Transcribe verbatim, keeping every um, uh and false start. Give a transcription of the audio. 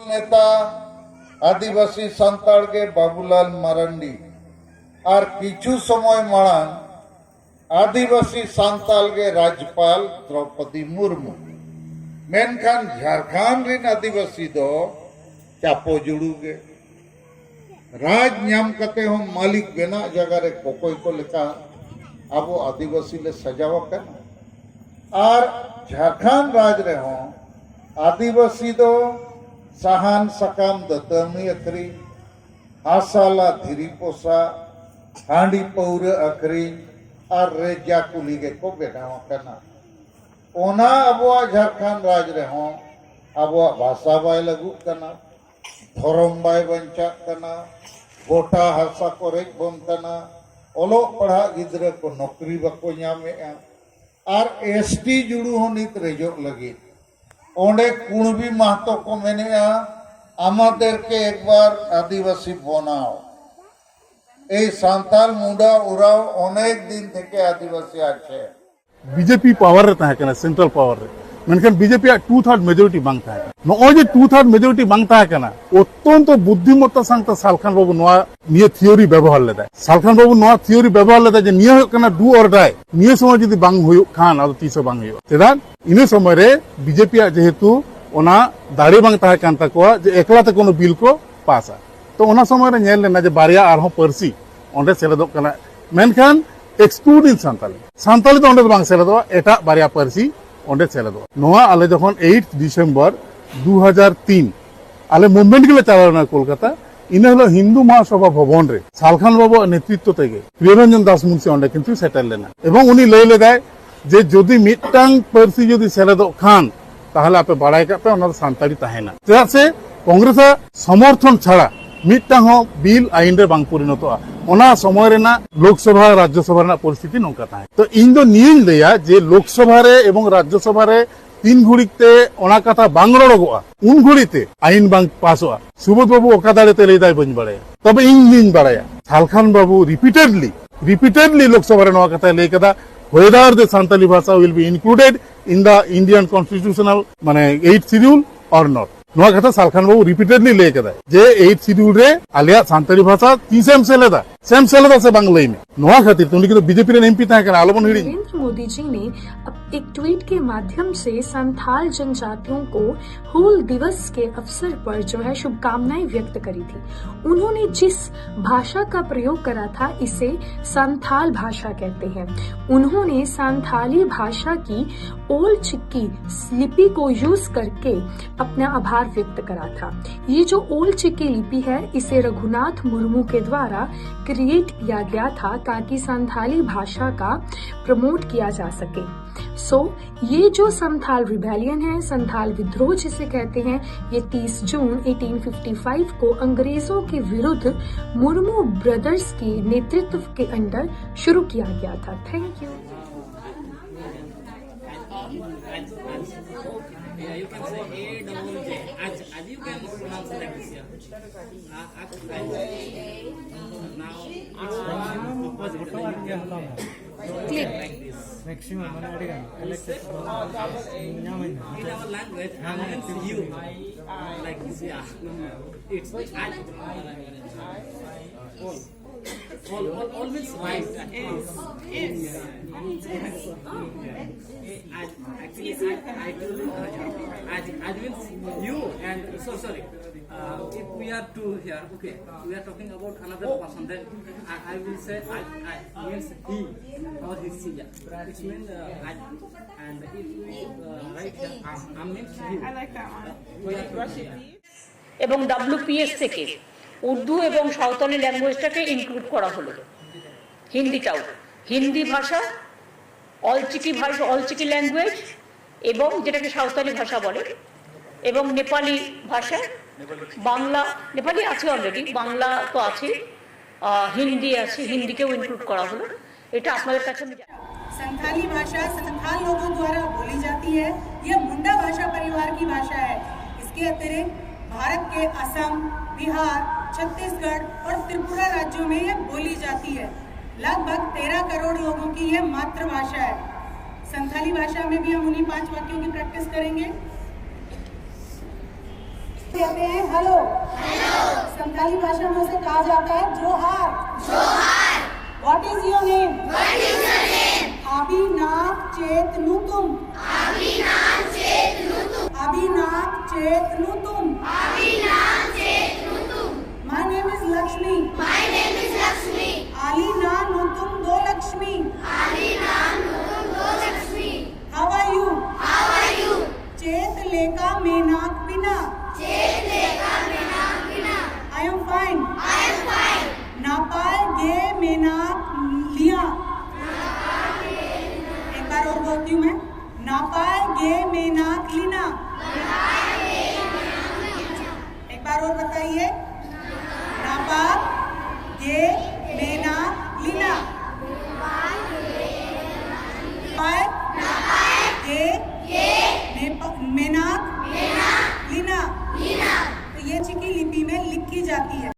ᱱᱮᱛᱟ ᱟᱹᱫᱤᱵᱟᱹᱥᱤ ᱥᱟᱱᱛᱟᱲ ᱜᱮ ᱵᱟᱵᱩᱞᱟᱞ ᱢᱟᱨᱟᱱᱰᱤ, ᱟᱨ ᱠᱤᱪᱷᱩ ᱥᱚᱢᱚᱭ ᱢᱟᱲᱟᱝ ᱟᱹᱫᱤᱵᱟᱹᱥᱤ ᱥᱟᱱᱛᱟᱲ ᱜᱮ ᱨᱟᱡᱽᱯᱟᱞ ᱫᱨᱚᱯᱚᱫᱤ ᱢᱩᱨᱢᱩ᱾ ᱢᱮᱱᱠᱷᱟᱱ ᱡᱷᱟᱲᱠᱷᱚᱸᱰ ᱨᱤᱱ ᱟᱹᱫᱤᱵᱟᱹᱥᱤ ᱫᱚ ᱪᱟᱯᱚ ᱡᱩᱲᱩ ᱜᱮ᱾ ᱨᱟᱡᱽ ᱧᱟᱢ ᱠᱟᱛᱮ ᱦᱚᱸ ᱢᱟᱹᱞᱤᱠ ᱵᱮᱱᱟᱜ ᱡᱟᱭᱜᱟ ᱨᱮ ᱠᱚᱠᱚᱭ ᱠᱚ ᱞᱮᱠᱟ ᱟᱵᱚ ᱟᱹᱫᱤᱵᱟᱹᱥᱤ ᱞᱮ ᱥᱟᱡᱟᱣ ᱟᱠᱟᱱᱟ᱾ ᱟᱨ ᱡᱷᱟᱲᱠᱷᱚᱸᱰ ᱨᱟᱡᱽ ᱨᱮᱦᱚᱸ ᱟᱹᱫᱤᱵᱟᱹᱥᱤ ᱫᱚ ᱥᱟᱦᱟᱱ ᱥᱟᱠᱟᱢ ᱫᱟᱹᱛᱟᱹᱱᱤ ᱟᱹᱠᱷᱨᱤᱧ, ᱦᱟᱥᱟ ᱞᱟ ᱫᱷᱤᱨᱤ ᱯᱚᱥᱟ, ᱦᱟᱺᱰᱤ ᱯᱟᱹᱣᱨᱟᱹ ᱟᱹᱠᱷᱨᱤᱧ ᱟᱨ ᱨᱮᱡᱟ ᱠᱩᱞᱤ ᱜᱮᱠᱚ ᱵᱮᱱᱟᱣ ᱟᱠᱟᱱᱟ᱾ ᱚᱱᱟ ᱟᱵᱚᱣᱟᱜ ᱡᱷᱟᱲᱠᱷᱚᱸᱰ ᱨᱟᱡᱽ ᱨᱮᱦᱚᱸ ᱟᱵᱚᱣᱟᱜ ᱵᱷᱟᱥᱟ ᱵᱟᱭ ᱞᱟᱹᱜᱩᱜ ᱠᱟᱱᱟ, ᱫᱷᱚᱨᱚᱢ ᱵᱟᱭ ᱵᱟᱧᱪᱟᱜ ᱠᱟᱱᱟ, ᱜᱚᱴᱟ ᱦᱟᱥᱟ ᱠᱚ ᱨᱮᱡ ᱵᱚᱱ ᱠᱟᱱᱟ, ᱚᱞᱚᱜ ᱯᱟᱲᱦᱟᱜ ᱜᱤᱫᱽᱨᱟᱹ ᱠᱚ ᱱᱚᱠᱨᱤ ᱵᱟᱠᱚ ᱧᱟᱢᱮᱜᱼᱟ, ᱟᱨ ᱮᱥᱴᱤ ᱡᱩᱲᱩ ᱦᱚᱸ ᱱᱤᱛ ᱨᱮᱡᱚᱜ ᱞᱟᱹᱜᱤᱫ᱾ ᱚᱸᱰᱮ ᱠᱩᱬᱵᱤ ᱢᱟᱦᱛᱚ ᱠᱚ ᱢᱮᱱᱮᱜᱼᱟ, "আমাদেরকে একবার আদিবাসী বানাও।" এই সাঁওতাল মুন্ডা ওরাও অনেক দিন থেকে আদিবাসী আছে। ᱵᱤᱡᱮᱯᱤ ᱯᱟᱣᱟᱨ ᱨᱮ ᱛᱟᱦᱮᱸ ᱠᱟᱱᱟ, ᱥᱮᱱᱴᱨᱟᱞ ᱯᱟᱣᱟᱨ ᱨᱮ, ᱢᱮᱱᱠᱷᱟᱱ ᱵᱤᱡᱮᱯᱤ ᱟᱜ ᱴᱩ ᱛᱷᱟᱨᱰ ᱢᱮᱡᱚᱨᱤᱴᱤ ᱵᱟᱝ ᱛᱟᱦᱮᱸ ᱠᱟᱱᱟ᱾ ᱱᱚᱜᱼᱚᱭ ᱡᱮ ᱴᱩ ᱛᱷᱟᱨᱰ ᱢᱮᱡᱚᱨᱤᱴᱤ ᱵᱟᱝ ᱛᱟᱦᱮᱸ ᱠᱟᱱᱟ, ᱚᱛᱛᱚᱱᱛᱚ ᱵᱩᱫᱽᱫᱷᱤᱢᱚᱛᱛᱟ ᱥᱟᱶᱛᱮ ᱥᱟᱞᱠᱷᱟᱱ ᱵᱟᱵᱩ ᱱᱚᱣᱟ ᱱᱤᱭᱟᱹ ᱛᱷᱤᱭᱳᱨᱤ ᱵᱮᱵᱚᱦᱟᱨ ᱞᱮᱫᱟᱭ᱾ ᱥᱟᱞᱠᱷᱟᱱ ᱵᱟᱵᱩ ᱱᱚᱣᱟ ᱛᱷᱤᱭᱳᱨᱤ ᱵᱮᱵᱚᱦᱟᱨ ᱞᱮᱫᱟᱭ ᱡᱮ ᱱᱤᱭᱟᱹ ᱦᱩᱭᱩᱜ ᱠᱟᱱᱟ ᱰᱩ ᱚᱨ ᱰᱟᱭ, ᱱᱤᱭᱟᱹ ᱥᱚᱢᱚᱭ ᱡᱩᱫᱤ ᱵᱟᱝ ᱦᱩᱭᱩᱜ ᱠᱷᱟᱱ ᱟᱫᱚ ᱛᱤᱥ ᱦᱚᱸ ᱵᱟᱝ ᱦᱩᱭᱩᱜᱼᱟ᱾ ᱪᱮᱫᱟᱜ? ᱤᱱᱟᱹ ᱥᱚᱢᱚᱭ ᱨᱮ ᱵᱤᱡᱮᱯᱤ ᱟᱜ ᱡᱮᱦᱮᱛᱩ ᱚᱱᱟ ᱫᱟᱲᱮ ᱵᱟᱝ ᱛᱟᱦᱮᱸ ᱠᱟᱱ ᱛᱟᱠᱚᱣᱟ ᱡᱮ ᱮᱠᱞᱟ ᱛᱮ ᱠᱳᱱᱳ ᱵᱤᱞ ᱠᱚ ᱯᱟᱥᱟ᱾ ᱛᱚ ᱚᱱᱟ ᱥᱚᱢᱚᱭ ᱨᱮ ᱧᱮᱞ ᱞᱮᱱᱟ ᱡᱮ ᱵᱟᱨᱭᱟ ᱟᱨᱦᱚᱸ ᱯᱟᱹᱨᱥᱤ ᱚᱸᱰᱮ ᱥᱮᱞᱮᱫᱚᱜ ᱠᱟᱱᱟ, ᱢᱮᱱᱠᱷᱟᱱ excluding ᱥᱟᱱᱛᱟᱞᱤ, ᱥᱟᱱᱛᱟᱞᱤ ᱫᱚ ᱚᱸᱰᱮ ᱫᱚ ᱵᱟᱝ ᱥᱮᱞᱮᱫᱚᱜᱼᱟ, ᱮᱴᱟᱜ ᱵᱟᱨᱭᱟ ᱯᱟᱹᱨᱥᱤ ᱚᱸᱰᱮ ᱥᱮᱞᱮᱫᱚᱜᱼᱟ᱾ ᱱᱚᱣᱟ ᱟᱞᱮ ᱡᱚᱠᱷᱚᱱ eighth December ᱫᱩ ᱦᱟᱡᱟᱨ ᱛᱤᱱ ᱟᱞᱮ ᱢᱩᱵᱷᱢᱮᱱᱴ ᱜᱮᱞᱮ ᱪᱟᱞᱟᱣ ᱞᱮᱱᱟ ᱠᱳᱞᱠᱟᱛᱟ, ᱤᱱᱟᱹ ᱦᱤᱞᱳᱜ ᱦᱤᱱᱫᱩ ᱢᱟᱦᱟᱥᱚᱵᱷᱟ ᱵᱷᱚᱵᱚᱱ ᱨᱮ ᱥᱟᱞᱠᱷᱟᱱ ᱵᱟᱵᱩᱣᱟᱜ ᱱᱮᱛᱨᱤᱛᱛᱚ ᱛᱮᱜᱮ ᱯᱨᱤᱭᱚᱨᱚᱧᱡᱚᱱ ᱫᱟᱥ ᱢᱩᱱᱥᱤ ᱚᱸᱰᱮ ᱠᱤᱱᱛᱩ ᱥᱮᱴᱮᱨ ᱞᱮᱱᱟ, ᱮᱵᱚᱝ ᱩᱱᱤ ᱞᱟᱹᱭ ᱞᱮᱫᱟᱭ ᱡᱮ ᱡᱩᱫᱤ ᱢᱤᱫᱴᱟᱝ ᱯᱟᱹᱨᱥᱤ ᱡᱩᱫᱤ ᱥᱮᱞᱮᱫᱚᱜ ᱠᱷᱟᱱ ᱛᱟᱦᱚᱞᱮ ᱟᱯᱮ ᱵᱟᱲᱟᱭ ᱠᱟᱜ ᱯᱮ ᱚᱱᱟ ᱫᱚ ᱥᱟᱱᱛᱟᱲᱤ ᱛᱟᱦᱮᱱᱟ᱾ ᱪᱮᱫᱟᱜ ᱥᱮ ᱠᱚᱝᱜᱨᱮᱥ ᱟᱜ ᱥᱚᱢᱚᱨᱛᱷᱚᱱ ᱪᱷᱟᱲᱟ ᱢᱤᱫᱴᱟᱝ ᱦᱚᱸ ᱵᱤᱞ ᱟᱭᱤᱱ ᱨᱮ ᱵᱟᱝ ᱯᱚᱨᱤᱱᱚᱛᱚᱜᱼᱟ᱾ ᱚᱱᱟ ᱥᱚᱢᱚᱭ ᱨᱮᱱᱟᱜ ᱞᱳᱠᱥᱚᱵᱷᱟ ᱨᱟᱡᱽᱡᱚᱥᱚᱵᱷᱟ ᱨᱮᱱᱟᱜ ᱯᱚᱨᱤᱥᱛᱷᱤᱛᱤ ᱱᱚᱝᱠᱟ ᱛᱟᱦᱮᱸ᱾ ᱛᱚ ᱤᱧ ᱫᱚ ᱱᱤᱭᱟᱹᱧ ᱞᱟᱹᱭᱟ ᱡᱮ ᱞᱳᱠᱥᱚᱵᱷᱟ ᱨᱮ ᱮᱵᱚᱝ ᱨᱟᱡᱽᱡᱚᱥᱚᱵᱷᱟ ᱨᱮ ᱛᱤᱱ ᱜᱷᱩᱲᱤᱡ ᱛᱮ ᱚᱱᱟ ᱠᱟᱛᱷᱟ ᱵᱟᱝ ᱨᱚᱲᱚᱜᱚᱜᱼᱟ ᱩᱱ ᱜᱷᱩᱲᱤᱡ ᱛᱮ ᱟᱭᱤᱱ ᱵᱟᱝ ᱯᱟᱥᱚᱜᱼᱟ᱾ ᱥᱩᱵᱳᱫᱷ ᱵᱟᱵᱩ ᱚᱠᱟ ᱫᱟᱲᱮ ᱛᱮ ᱞᱟᱹᱭ ᱫᱟᱭ ᱵᱟᱹᱧ ᱵᱟᱲᱟᱭᱟ, ᱛᱚᱵᱮ ᱤᱧ ᱫᱩᱧ ᱵᱟᱲᱟᱭᱟ ᱥᱟᱞᱠᱷᱟᱱ ᱵᱟᱵᱩ ᱨᱤᱯᱤᱴᱮᱰᱞᱤ ᱨᱤᱯᱤᱴᱮᱰᱞᱤ ᱞᱳᱠᱥᱚᱵᱷᱟ ᱨᱮ ᱱᱚᱣᱟ ᱠᱟᱛᱷᱟᱭ ᱞᱟᱹᱭ ᱠᱟᱫᱟ, whether the Santali Bhasa will be included in the Indian constitutional ᱢᱟᱱᱮ eighth schedule or not᱾ ᱱᱚᱣᱟ ᱠᱟᱛᱷᱟ ᱥᱟᱞᱠᱷᱟᱱ ᱵᱟᱵᱩ ᱨᱤᱯᱤᱴᱮᱰᱞᱤ ᱞᱟᱹᱭ ᱠᱟᱫᱟᱭ ᱡᱮ ᱮᱭᱤᱴ ᱥᱤᱰᱤᱭᱩᱞ ᱨᱮ ᱟᱞᱮᱭᱟᱜ ᱥᱟᱱᱛᱟᱲᱤ ᱵᱷᱟᱥᱟ ᱛᱤᱥᱮᱢ ᱥᱮᱞᱮᱫᱟ, ᱥᱮᱢ ᱥᱮᱞᱮᱫᱟ ᱥᱮ ᱵᱟᱝ ᱞᱟᱹᱭ ᱢᱮ᱾ ᱱᱚᱣᱟ ᱠᱷᱟᱹᱛᱤᱨ ᱛᱮ ᱩᱱᱤ ᱠᱤᱱᱛᱩ ᱵᱤᱡᱮᱯᱤ ᱨᱮᱱ ᱮᱢᱯᱤ ᱛᱟᱦᱮᱸ ᱠᱟᱱᱟ, ᱟᱞᱚᱵᱚᱱ ᱦᱤᱲᱤᱧ᱾ नरेंद्र मोदी जी ने अप-, एक ट्वीट के माध्यम से संथाल जनजातियों को हूल दिवस के अवसर पर जो है शुभकामनाएं व्यक्त करी थी। उन्होंने जिस भाषा का प्रयोग करा था, इसे संथाल भाषा कहते हैं। उन्होंने संथाली भाषा की ओल चिक्की लिपि को यूज़ करके अपना आभार व्यक्त करा था। ये जो ओल चिक्की लिपि है, इसे रघुनाथ मुर्मू के द्वारा क्रिएट किया गया था ताकि संथाली भाषा का प्रमोट किया जा सके। सो ये जो संथाल रिबेलियन है, संथाल विद्रोह जिसे कहते हैं, ये तीस जून एटीन फिफ्टी फ़ाइव को अंग्रेजों के विरुद्ध मुर्मू ब्रदर्स के नेतृत्व के अंडर शुरू किया गया था। Thank you. All, all, all means right. Yes. Yes. As, actually, I, I told you, uh, as, as means you and, so sorry. Uh, if we are two here, okay, we are talking about another person, then I, I will say I, I means he or his, yeah. It means, uh, I. And if we, uh, write here, am, am means you. I like that one. We are talking here. এবং WPS থেকে উর্দু এবং Santali ল্যাঙ্গুয়েজটাকে include করা হলো, হিন্দিটাও। হিন্দি ভাষা, অলচিকি ভাষা, Ol Chiki language, এবং যেটাকে সাঁওতালি ভাষা বলে, এবং নেপালি ভাষা, বাংলা, নেপালি আছে অলরেডি, বাংলা তো আছে, আহ, হিন্দি আছে, হিন্দিকেও ইনক্লুড করা হলো। এটা আপনাদের কাছে আমি संथाली भाषा संथाल लोगों द्वारा बोली जाती है। यह मुंडा भाषा परिवार की भाषा है। इसके अतिरिक्त भारत के असम, बिहार, छत्तीसगढ़ और त्रिपुरा राज्यों में यह बोली जाती है। लगभग तेरह करोड़ लोगों की यह मातृभाषा है। संथाली भाषा में भी हम उन्हीं पांच वाक्यों की प्रैक्टिस करेंगे। कहते हैं हेलो। संथाली भाषा में उसे कहा जाता है जोहार। What is your name? Abinag Chet Nutum. Abinag Chet Nutum. My name is Lakshmi. Alina Nutum Do Lakshmi. How are you? Chet leka menak pina. I am fine. Napai ge menak lia. एक बार और बोलती हूँ मैं। Napai ge menak lina. एक बार और बताइए। Napai ge menak lina. Napai ge menak lina. तो ये चिकी लिपि में लिखी जाती है।